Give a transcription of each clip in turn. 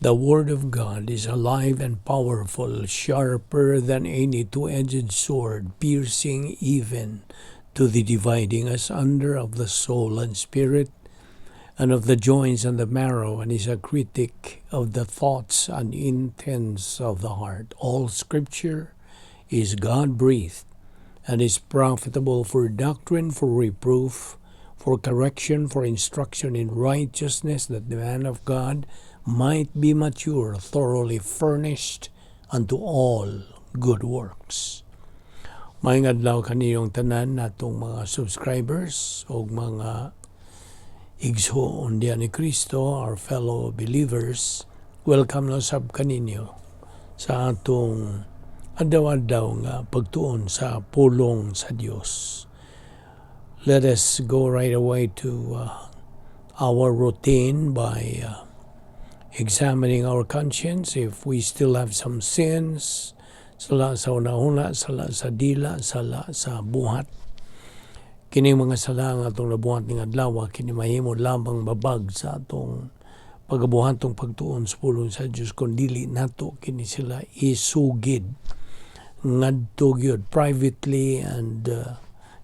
The Word of God is alive and powerful, sharper than any two-edged sword, piercing even to the dividing asunder of the soul and spirit, and of the joints and the marrow, and is a critic of the thoughts and intents of the heart. All Scripture is God-breathed and is profitable for doctrine, for reproof, for correction, for instruction in righteousness, that the man of God might be mature, thoroughly furnished unto all good works. Maayong adlaw kaniyong tanan natong mga subscribers o mga igsoon diha ni Kristo, our fellow believers. Welcome na sab kaninyo sa atong adlaw-adlaw nga pagtuon sa pulong sa Dios. Let us go right away to our routine by examining our conscience if we still have some sins, sala sa hunahuna, sala sa dila, sala sa buhat. Kini mga sala nga atong nabuhat ning adlaw, kini mahimo lamang babag sa atong pagabuhatong pagtuon sa pulong sa Dios kung dili nato kini sila isugid ngadto gyud privately and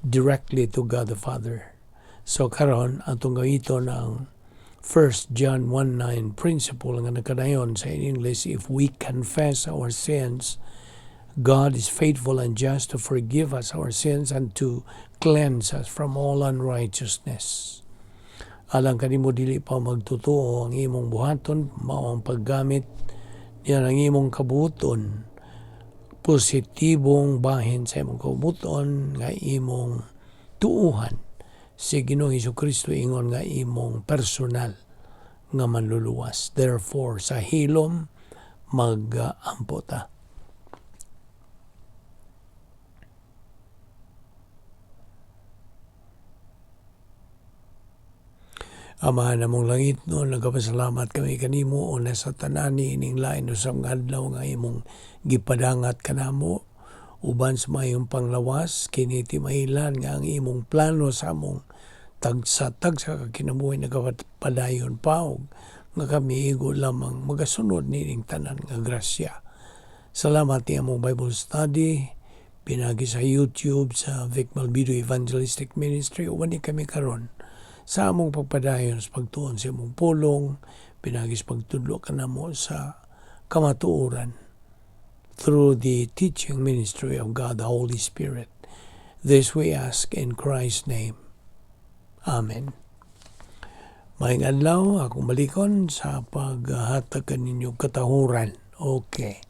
directly to God the Father. So karon atong gamiton ang 1 John 1:9 principle nga nakadayon sa English: "If we confess our sins, God is faithful and just to forgive us our sins and to cleanse us from all unrighteousness." Alang kanimo dili pa magtotoo, ang imong buhaton mao ang paggamit niya ang imong kabuoton, positibong bahin sa imong kabuoton nga imong tuuhan si Ginoong Kristo ingon nga imong personal nga manluluwas. Therefore, sa hilom mag-ampo ta. Ama namong langitnon, nagapasalamat kami kanimo una sa tanan ining lain usab nga adlaw nga imong gipadangat kanamo uban sa mayong panglawas. Kini timahilan nga ang imong plano sa among tagsa-tagsa ka kinabuhi nagapadayon pa og nga kami igo lamang magasunod niining tanan nga grasya. Salamat ni among Bible study pinagi sa YouTube sa Vic Malvido Evangelistic Ministry. Uban ni kami karon sa among pagpadayon sa pagtuon sa imong pulong, pinagi sa pagtudlo kanamo sa kamatuoran through the teaching ministry of God the Holy Spirit. This we ask in Christ's name. Amen. Maayong adlaw, akong balikon sa paghatag kaninyo katahuran. Okay.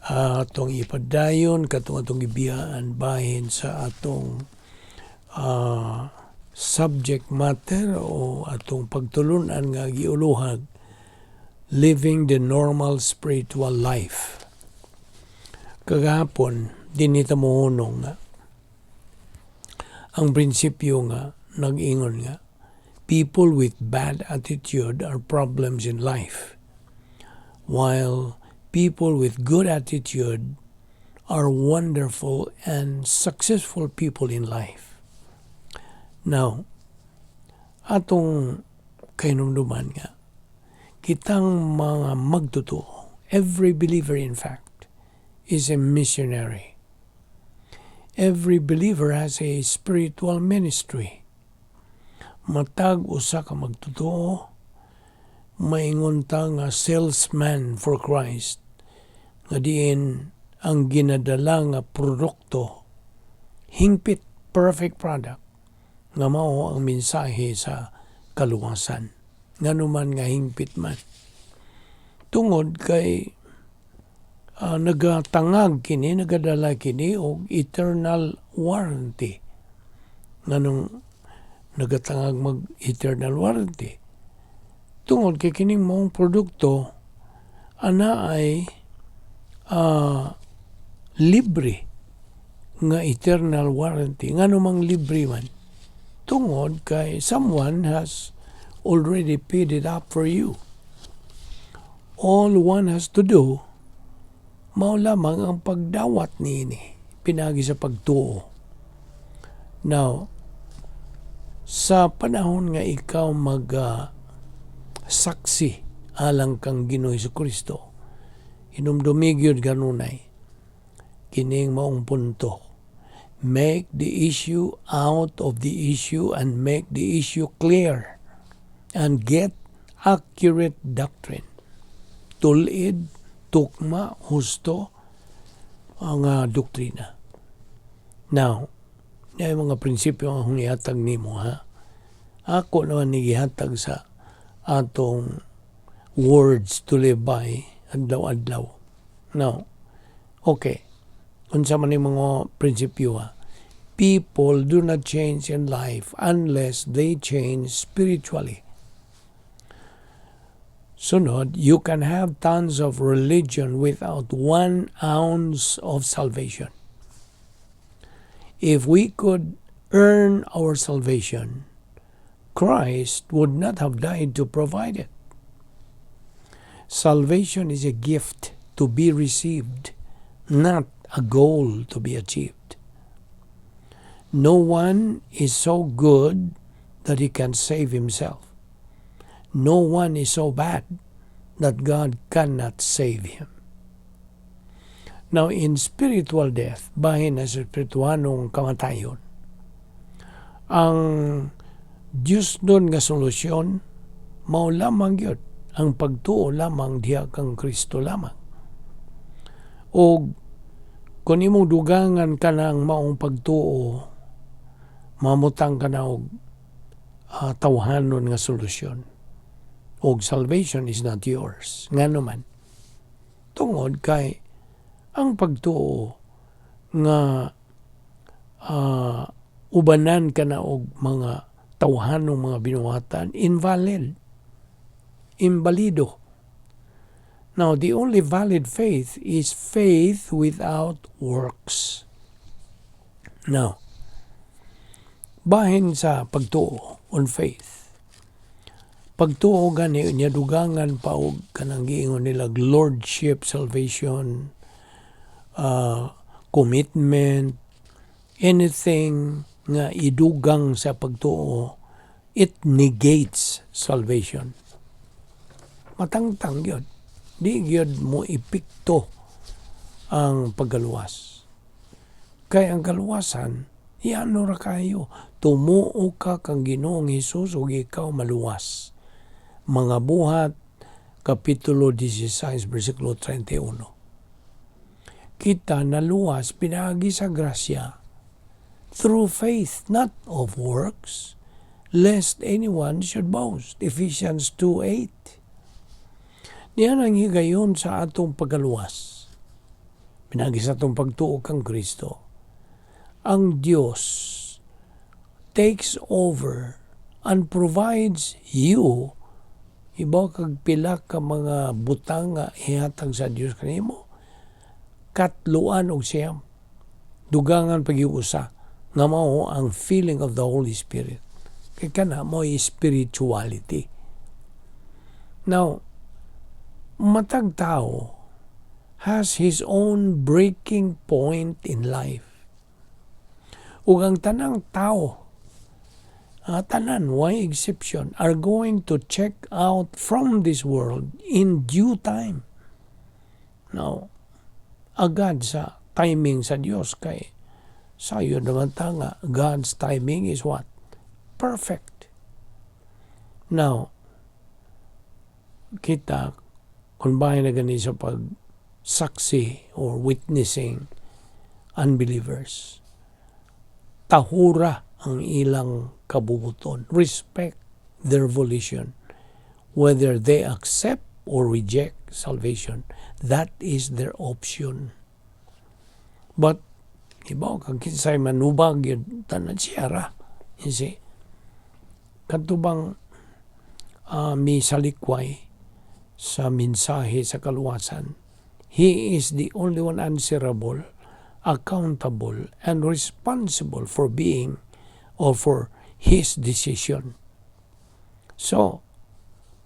Atong ipadayon katong atong gibiyaan bahin sa atong subject matter o atong pagtulunan nga giuluhag, "Living the Normal Spiritual Life." Kagahapon, dinhi ta mohunong nga ang prinsipyo nga nag-ingon nga people with bad attitude are problems in life, while people with good attitude are wonderful and successful people in life. Now, atong kahinumduman nga kitang mga magtotoo, every believer in fact, is a missionary. Every believer has a spiritual ministry. Matag usa ka magtotoo, maingon ta nga salesman for Christ, nga diin ang ginadala nga produkto, hingpit, perfect product, nga mao ang mensahe sa kaluwasan. Ngano man nga hingpit man? Tungod kay nagatangag kini, nagadala kini og eternal warranty. Nganong nagatangag mag eternal warranty? Tungod kay kining maong produkto ana ay libre nga eternal warranty. Ngano mang libre man? Tungod kay someone has already paid it up for you. All one has to do mao lamang ang pagdawat niini pinagi sa pagtuo. Now, sa panahon nga ikaw mag saksi alang kang Ginoo Kristo. Hinumdumi gyud kanunay kining maong punto. Make the issue out of the issue and make the issue clear and get accurate doctrine. Tul-id, tukma, husto ang doktrina. Now, yung mga prinsipyo ang akong ihatag nimo, ha. Ako naman ni gihatag sa atong Words to Live By adlaw-adlaw. Now, okay. Unsa man yung mga prinsipyo, ha? People do not change in life unless they change spiritually. Sunod, you can have tons of religion without 1 ounce of salvation. If we could earn our salvation, Christ would not have died to provide it. Salvation is a gift to be received, not a goal to be achieved. No one is so good that he can save himself. No one is so bad that God cannot save him. Now, in spiritual death, bahin na sa espirituhanong kamatayon, ang Diyos nun nga solusyon, mao lamang yun, ang pagtuo lamang diha kang Kristo lamang. O kung imong dugangan ka ng maong pagtuo, mamutang ka na og tawhanon nga solusyon. Og salvation is not yours. Ngano man? Tungod kay ang pagtuo nga ubanan ka na og mga tawhanong mga binuhatan, invalid. Imbalido. Now, the only valid faith is faith without works. Now, bahin sa pagtuo on faith. Pagtuo gani niya dugangan pa og kanang giingon nila lordship, salvation, commitment, anything nga idugang sa pagtuo, it negates salvation. Matangtang yun. Di gyud mo epekto ang paggaluwas. Kay ang kaluwasan, yano ra kayo. Tumuo ka kang Ginoong Hesus ug ikaw maluwas. Mga Buhat, Kapitulo 16, versikulo 31. Kita naluwas pinaagi sa grasya through faith, not of works, lest anyone should boast. Ephesians 2:8. Niya ang higayon sa atong paggaluwas. Pinaagi sa atong pagtuo kang Kristo. Ang Dios takes over and provides you. Ibaw kag pila ka mga butang nga ihatag sa Dios kanimo. Katluan og siyam. Dugangan pag-iusa nga mao ang filling of the Holy Spirit. Kay kana mo spirituality. Now, matag tao has his own breaking point in life. Ug ang tanang tao, tanan, why exception, are going to check out from this world in due time. Now, agad sa timing sa Dios kay sayo naman ta nga God's timing is what? Perfect. Now, kita kung bahin na gani sa pagsaksi or witnessing unbelievers, tahura ang ilang kabubuton. Respect their volition. Whether they accept or reject salvation, that is their option. But, ibaw kang kinsay manubag yun, tanan siya ra. You see? Kadto bang misalikway sa mensahe sa kaluwasan, he is the only one answerable, accountable, and responsible for being or for his decision. So,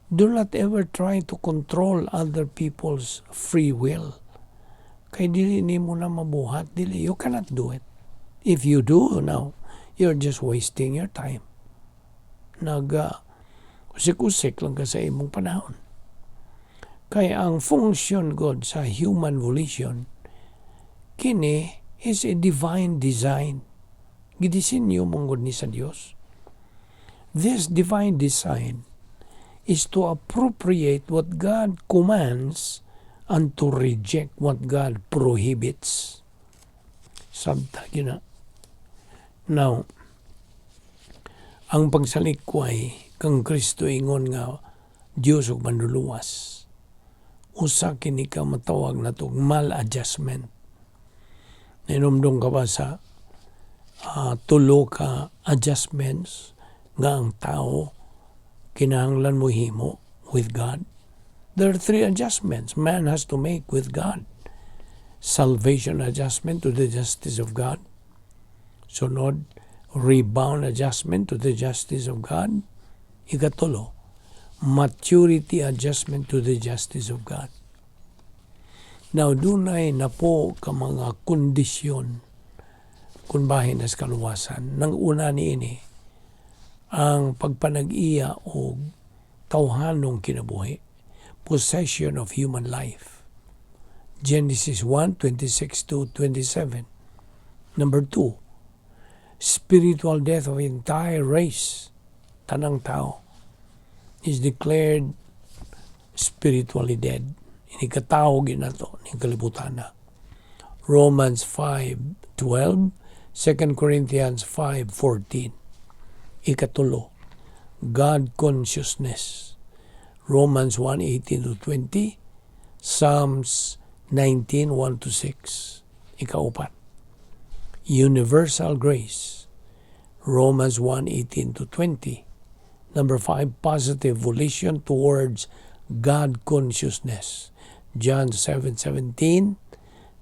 do not ever try to control other people's free will. Kay dili nimo na mabuhat, dili, you cannot do it. If you do now, you're just wasting your time. Nag usik-usik lang ka sa imong panahon. Kay ang function gud sa human volition kini is a divine design. Gidisenyo man gud ni sa Dios. This divine design is to appropriate what God commands and to reject what God prohibits. Sabta gina. Now, ang pagsalikway kang Kristo ingon nga Dios ug Manluluwas, usa kini ka matawag nato maladjustment. Nahinumdum ka ba sa tulo ka adjustments nga ang tao kinahanglan mo himo with God? There are three adjustments man has to make with God. Salvation adjustment to the justice of God. Sunod, rebound adjustment to the justice of God. Ikatulo, maturity adjustment to the justice of God. Now, dunay napo ka mga kondisyon kung bahin sa kaluwasan. Nang una niini, ang pagpanag-iya og tawhanong kinabuhi, possession of human life. Genesis 1:26 to 27. Number two, spiritual death of entire race, tanang tao, is declared spiritually dead. Ini katawo ginato ni kalibutan na. Romans 5:12, 2 Corinthians 5:14. Ikatulo, God consciousness. Romans 1:18 to 20, Psalms 19:1 to 6. Ikaupat, universal grace. Romans 1:18 to 20. Number five, positive volition towards God consciousness. John 7:17,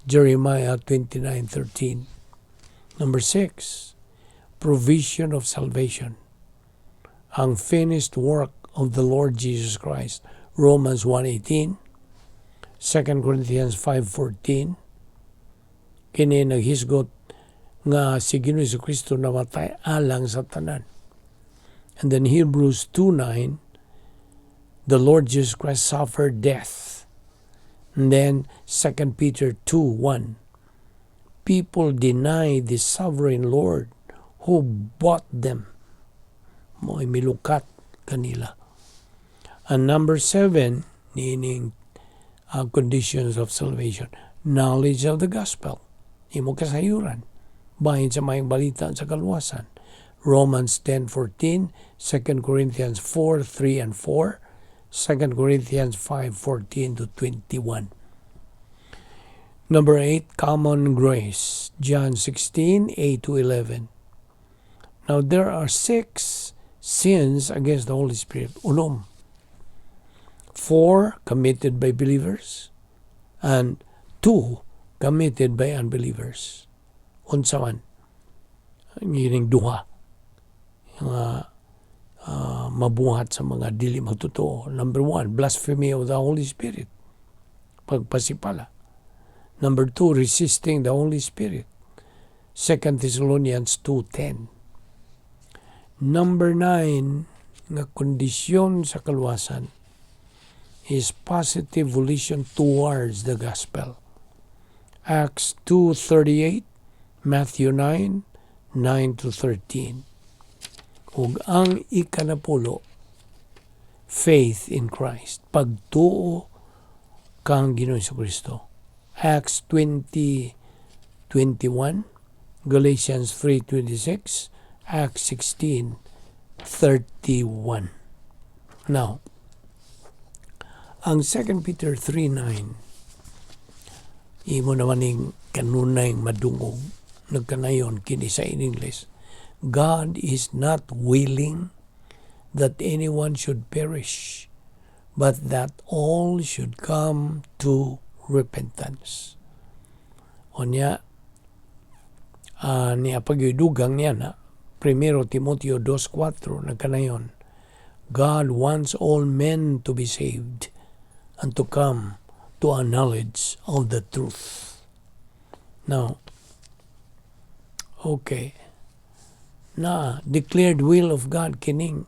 Jeremiah 29:13. Number six, provision of salvation. Ang finished work of the Lord Jesus Christ. Romans 1:18, 2 Corinthians 5:14. Kini naghisgot nga si Ginoo Kristo namatay alang sa tanan. And then Hebrews 2:9, the Lord Jesus Christ suffered death. And then 2 Peter 2:1, people deny the sovereign Lord who bought them. Mo'y milukat kanila. And number seven, meaning conditions of salvation, knowledge of the gospel. Imo kasayuran. Bahin sa maayong balita sa kaluwasan. Romans 10:14, 2 Corinthians 4:3 and 4, 2 Corinthians 5:14 to 21. Number 8, common grace. John 16:8 to 11. Now there are six sins against the Holy Spirit. Unom. Four committed by believers and two committed by unbelievers. Unsa man? Ang duha nga mabuhat sa mga dili magtotoo. Number one, blasphemy of the Holy Spirit. Pagpasipala. Number two, resisting the Holy Spirit. 2 Thessalonians 2:10. Number nine, nga kondisyon sa kaluwasan is positive volition towards the gospel. Acts 2:38, Matthew 9:9 to 13. Ug ang ikanapulo, faith in Christ. Pagtuo kang Ginoong Kristo. Acts 20:21, Galatians 3:26, Acts 16:31. Now, ang 2 Peter 3:9, imo naman ning kanunay madungog, nagkanayon kini sa in English, "God is not willing that anyone should perish, but that all should come to repentance." Unya, niya pagdugang niya na, Primero Timoteo 2:4, nagkanayon, "God wants all men to be saved and to come to a knowledge of the truth." Now, okay, na declared will of God kining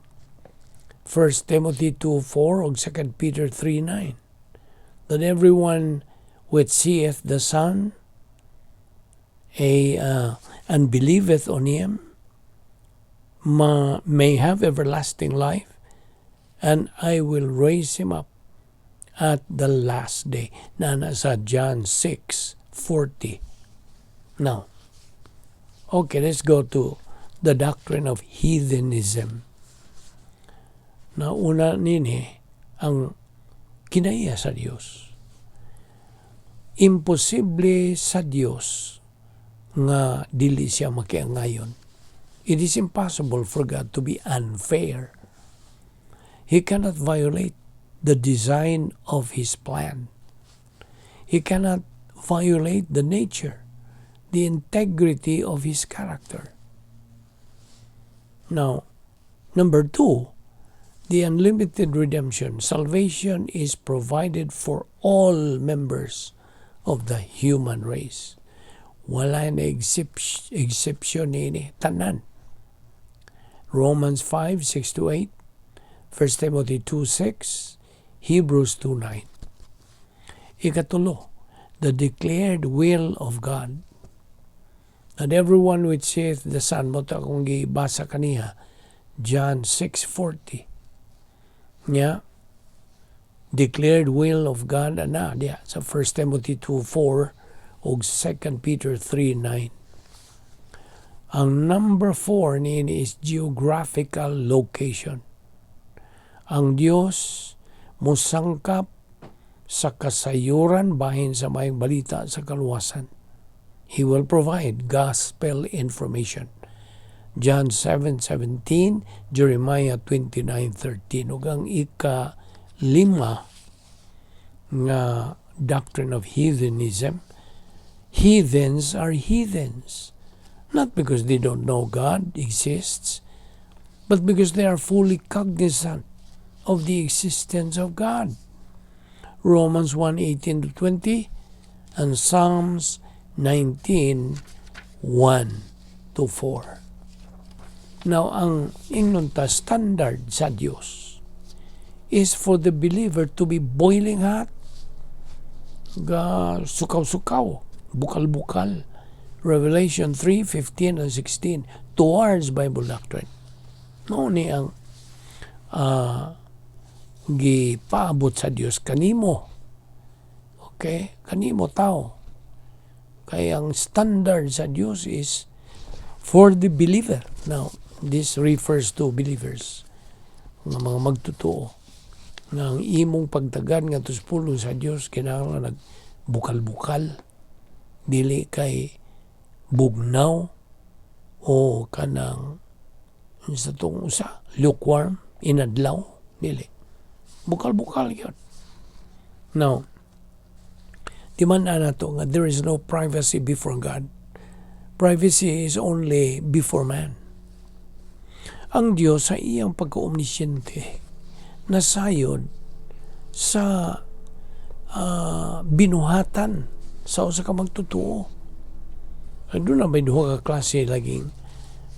1 Timothy 2:4 ug 2 Peter 3:9. That everyone which seeth the Son a and believeth on him may have everlasting life, and I will raise him up at the last day. Naa na sa John 6:40. Now, okay, let's go to the doctrine of heathenism. Nauna nini ang kinaiya sa Dios. Imposible sa Dios nga dili siya makiangayon. It is impossible for God to be unfair. He cannot violate the design of His plan. He cannot violate the nature, the integrity of His character. Now, number two, the unlimited redemption. Salvation is provided for all members of the human race. Wala na exception nini. Tanan. Romans 5, 6 to 8, 1 Timothy 2, 6, Hebrews 2, 9. Ikatulo, the declared will of God. That everyone which seeth the Son, mao to akong gibasa kaniha, John 6:40. Nya, declared will of God ana diya sa 1 Timothy 2:4 ug 2 Peter 3:9. Ang number 4 niini is geographical location. Ang Dios musangkap sa kasayuran bahin sa Maayong Balita sa kaluwasan. He will provide gospel information. John 7:17, Jeremiah 29:13. Ug ang ika lima nga doctrine of heathenism, heathens are heathens not because they don't know God exists, but because they are fully cognizant of the existence of God. Romans 1:18 to 20 and Psalms 19:1 to 4. Now, ang ingnon ta standard sa Dios is for the believer to be boiling hot, ga sukaw-sukaw, bukal-bukal. Revelation 3:15 and 16 towards Bible doctrine. Mao ni ang gipaabot sa Dios kanimo. Okay? Kanimo tao. Kay ang standard sa Dios is for the believer. Now, this refers to believers, nga mga magtotoo nga ang imong pagtagad nga pulong sa Dios kinahanglan nagbukal-bukal, dili kay bugnaw o kanang sa tong usa lukewarm, inadlaw. Dili, bukal-bukal gyud. Now, di man na nato nga there is no privacy before God. Privacy is only before man. Ang Dios sa iyang pagka-omnisciente nasayod sa binuhatan sa usa ka magtotoo. Ay, duna may duha ka klase laging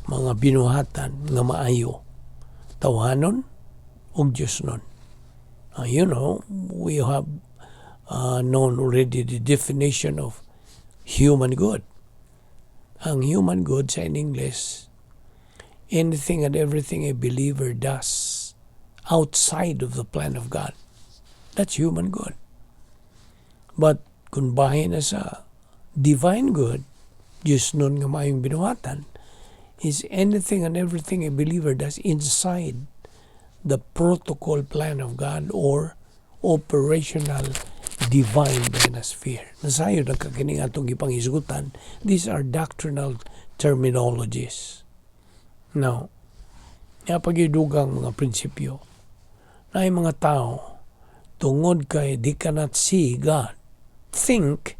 mga binuhatan nga maayo. Tawhanon ug Diosnon. We have known already the definition of human good. Ang human good sa in English, anything and everything a believer does outside of the plan of God. That's human good. But kung bahin na sa divine good, Diosnon nga maayong binuhatan, is anything and everything a believer does inside the protocol plan of God or operational divine sphere. Nasayod ang kakining atong gipanghisgutan. These are doctrinal terminologies. Now, nga pagidugang mga prinsipyo na ay mga tao, tungod kay they cannot see God, think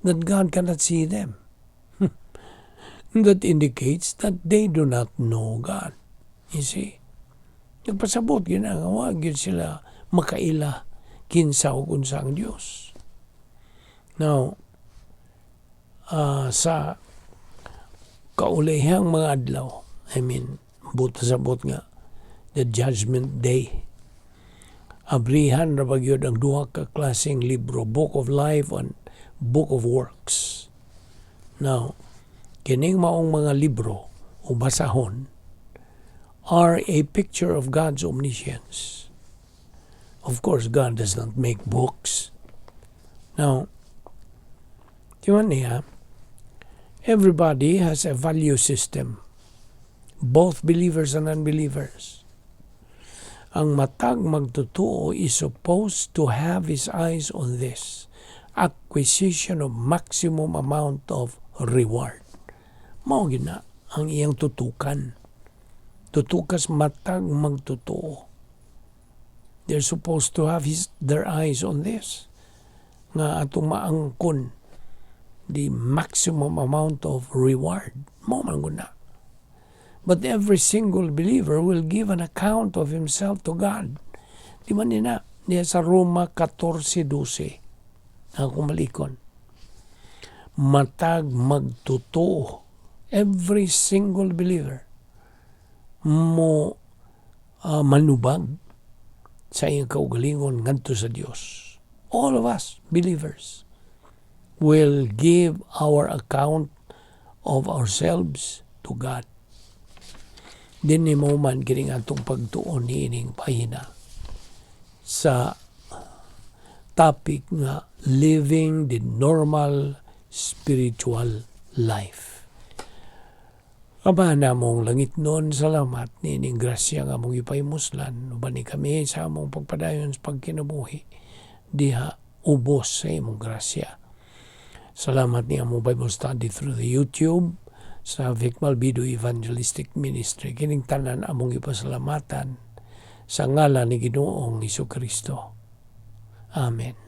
that God cannot see them. That indicates that they do not know God. You see? Nagpasabot gyud na nga wa gyud sila makaila kinsa o unsa ang Dios. Now, sa kaulahang mga adlaw, I mean, buta sa bot nga, the judgment day, Abrihan ra ba gyud ang duha ka klaseng libro, Book of Life and Book of Works. Now, kining maong mga libro o basahon are a picture of God's omniscience. Of course, God does not make books. Now, di man niya, everybody has a value system, both believers and unbelievers. Ang matag magtotoo is supposed to have his eyes on this acquisition of maximum amount of reward. Mao gyud na ang iyang tutukan. Tutukas matag magtotoo. They're supposed to have their eyes on this. Nga atong maangkon the maximum amount of reward. Mao man gud na. But every single believer will give an account of himself to God. Di man nina, niya sa Roma 14:12. Akong balikon. Matag magtotoo. Every single believer mo manubag sa iyang kaugalingon ngadto sa Dios. All of us believers will give our account of ourselves to God. Dinhi mo man kining atong pagtuon niining pahina sa topic nga living the normal spiritual life. Ama namong langitnon, salamat niining grasya nga among ipahimuslan. Ubani kami sa among pagpadayon sa pagkinabuhi diha ubos sa imong grasya. Salamat ni among Bible study through the YouTube sa Vic Malbido Evangelistic Ministry. Kining tanan among ipasalamatan sa ngalan ni Ginoong Kristo. Amen.